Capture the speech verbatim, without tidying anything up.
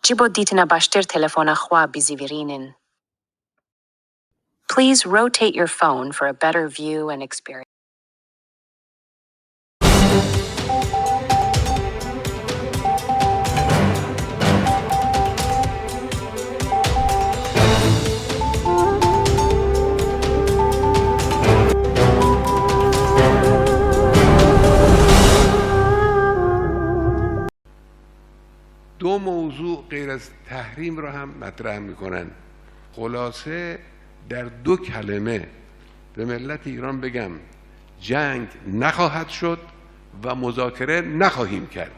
Ji bo dîtina baştir telefona xwe bizîvirînin. Please rotate your phone for a better view and experience. دو موضوع غیر از تحریم را هم مطرح می‌کنن. خلاصه در دو کلمه به ملت ایران بگم، جنگ نخواهد شد و مذاکره نخواهیم کرد.